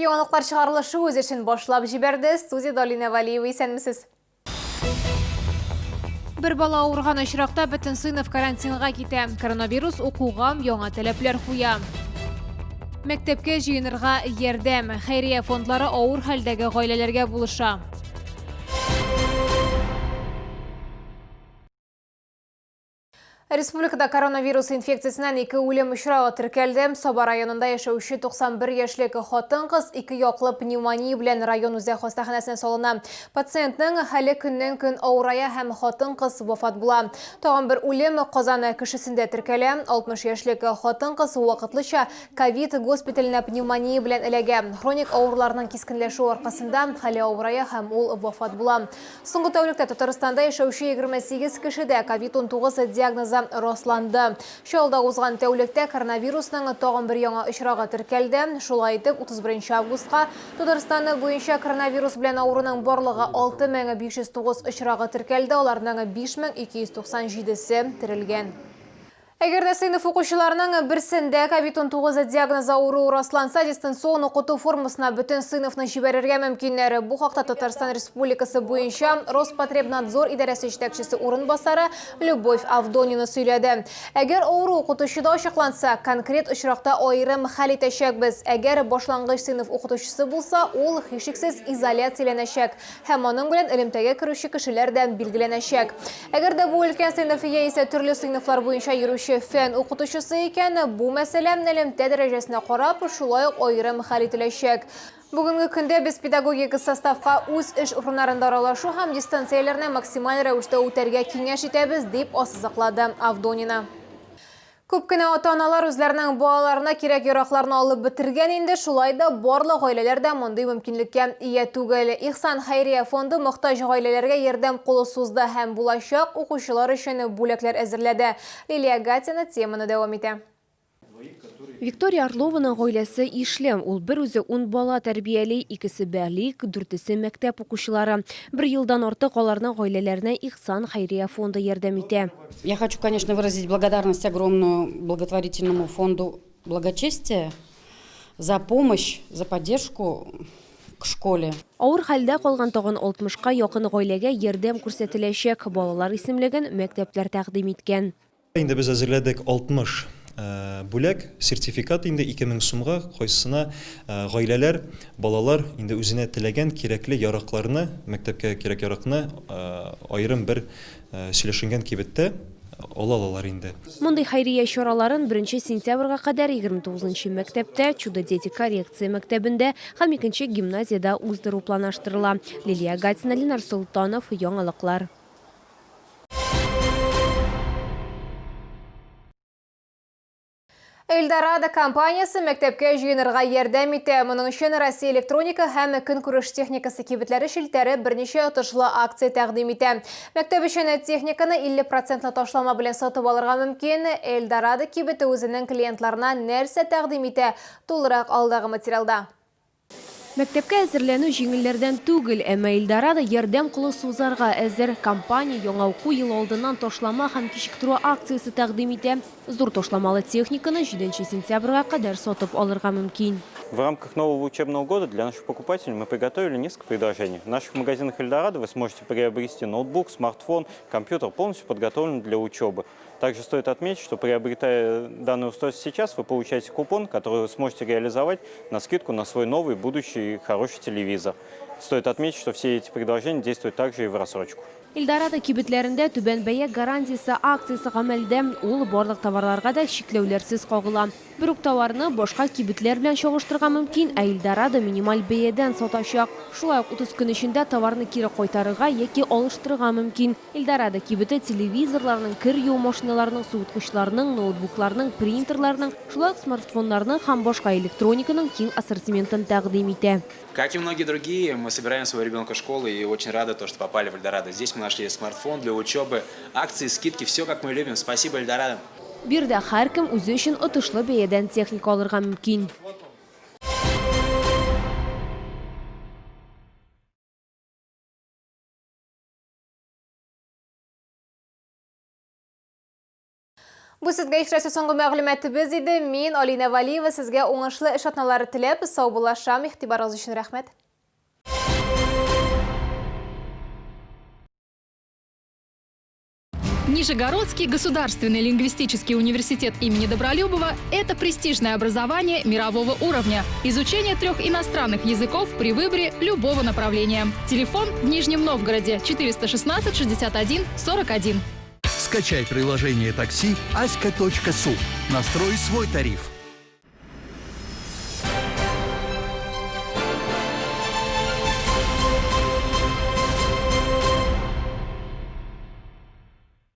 Яңалыклар чыгарылышы үз эшен башлап җибәрде. Студиядә Алинә Валиева, исәнмесез. Бер бала авырган очракта бөтен сыйныф карантинга китә. Коронавирус укуга яңа таләпләр куя. Мәктәпкә җыенырга ярдәм. Хәйрия фондлары авыр хәлдәге гаиләләргә булыша. Республикада коронавирус инфекциясеннән ике үлем очрагы теркәлде. Саба районында яшәүче 91 яшьлек хатын-кыз ике яклы пневмония белән район үзәк хастаханәсенә салына. Пациентның хәле көннән-көн авырая һәм хатын-кыз вафат була. Тагын бер үлем Казан кешесендә теркәлә. 60 яшьлек хатын-кыз вакытлыча ковид госпиталенә пневмония белән эләгә. Хроник авыруларның кискенләшүе аркасында хәле авырая һәм ул вафат була. Соңгы тәүлектә Татарстанда яшәүче 28 кешедә ковид-19 диагнозы расланды. Чаллыда узган тәүлектә коронавирусның тагын бер яңа очрагы теркәлде. Шулай итеп, 31 августка Татарстан буенча коронавирус белән авыруның барлыгы 6509 очрагы теркәлде, аларның 5297 се терелгән. Әгәр дә сыйныф укучыларының берсендә ковид-19 диагнозы авыруы расланса, дистанцион укыту формасына бөтен сыйныфны җибәрергә мөмкиннәр. Бу хакта Татарстан Республикасы буенча Роспотребнадзор идарәсе җитәкчесе урынбасары Любовь Авдонина сөйләде. Әгәр авыру укытучыда ачыкланса, конкрет очракта аерым хәл итәчәкбез. Әгәр башлангыч сыйныф укытучысы булса, ул, һичшиксез, изоляцияләнәчәк. Һәм аның белән элемтәгә керүче кешеләр дә билгеләнәчәк. Әгәр дә бу өлкән сыйныф яисә төрле сыйныфлар буенча йөрүче фән укытучысы икән, бу мәсьәлә элемтә дәрәҗәсенә карап, шулай ук аерым хәл ителәчәк. Бүгенге көндә без педагогик составка үз эш урыннарында аралашу һәм дистанцияләрне максималь рәвештә үтәргә киңәш итәбез, дип ассызыклады Авдонина. Күп кенә ата-аналар үзләренең балаларына кирәк-яракларны алып бетергән инде, шулай да барлык гаиләләр дә мондый мөмкинлеккә ия түгел. Ихсан хәйрия фонды мохтаҗ гаиләләргә ярдәм кулы сузды һәм булачак укучылар өчен бүләкләр әзерләде. Лилия Гатина теманы дәвам итә. Виктория Орлованың гаиләсе ишле. Ул бер үзе ун бала тәрбияли, икесе бәлигъ, дүртесе мәктәп укучылары. Бер елдан артык аларның гаиләләренә Ихсан хәйрия фонды ярдәм итә. Я хочу, конечно, выразить благодарность огромную благотворительному фонду «Благочестие» за помощь, за поддержку к школе. Авыр хәлдә калган тагын 60 ка якын гаиләгә ярдәм күрсәтеләчәк. Балалар исемлеген мәктәпләр тәкъдим иткән. Инде без әзерләдек 60 бүләк, сертификат инде 2000 сумга, кайсысына гаиләләр, балалар инде үзенә теләгән кирәкле яракларны, мәктәпкә кирәк-яракны аерым бер Сөйләшенгән кибеттә ала алалар инде. Мондый хәйрия чараларын беренче сентябрьгә кадәр 29 нчы мәктәптә, Чудо-дети коррекция мәктәбендә һәм икенче гимназиядә уздыру планлаштырыла. Лилия Гатина, Ленар Солтанов, Яңалыклар. Эльдорадо компаниясе мәктәпкә җыенырга ярдәм итә. Моның өчен Россия электроника һәм көнкүреш техникасы кибетләре челтәре берничә отышлы акция тәкъдим итә. Мәктәп өчен техниканы 50 процентлы ташлама белән сатып алырга мөмкин. Эльдорадо кибете үзенең клиентларына нәрсә тәкъдим итә? Тулырак алдагы материалда. Мәктәпкә әзерләнү җиңелләрдән түгел, әмма Эльдорадо ярдәм кулы сузарга әзер. Компания яңа уку елы алдыннан ташлама һәм кичектерү акциясе тәкъдим итә. Зур ташламалы техниканы җиденче сентябрьгә кадәр сатып алырга мөмкин. В рамках нового учебного года для наших покупателей мы приготовили несколько предложений. В наших магазинах Эльдорадо вы сможете приобрести ноутбук, смартфон, компьютер, полностью подготовленный для учебы. Также стоит отметить, что приобретая данное устройство сейчас, вы получаете купон, который вы сможете реализовать на скидку на свой новый будущий хороший телевизор. Стоит отметить, что все эти предложения действуют также и в рассрочку. Эльдорадо кибетләрендә түбән бәя гарантиясе акциясе гамәлдә. Ул барлык товарларга да чикләүләрсез кагыла. Бер үк товарны башка кибетләр белән чагыштырырга мөмкин, ә Эльдорадо минималь бәядән сатачак. Шулай ук 30 көн эчендә товарны кире кайтарырга яки алыштырырга мөмкин. Эльдорадо кибете телевизорларның, кер юу машиналарының, суыткычларның, ноутбукларның, принтерларның, шулай ук смартфоннарның һәм башка электрониканың киң ассортиментын тәкъдим итә. Как и многие другие, мы собираем своего ребенка в школу и очень рады, то, что попали в Эльдорадо. Здесь мы нашли смартфон для учебы, акции, скидки, все как мы любим. Спасибо, Эльдорадо! Биредә һәркем үзе өчен отышлы бәядән техника алырга мөмкин. Бу сезгә ишетәсе соңгы мәгълүматыбыз иде. Мин, Алинә Валиева, сезгә уңышлы эш атналары теләп, саубуллашам. Игътибарыгыз өчен рәхмәт. Нижегородский государственный лингвистический университет имени Добролюбова – это престижное образование мирового уровня. Изучение трех иностранных языков при выборе любого направления. Телефон в Нижнем Новгороде 416 61 41. Скачай приложение такси аська.су. Настрой свой тариф.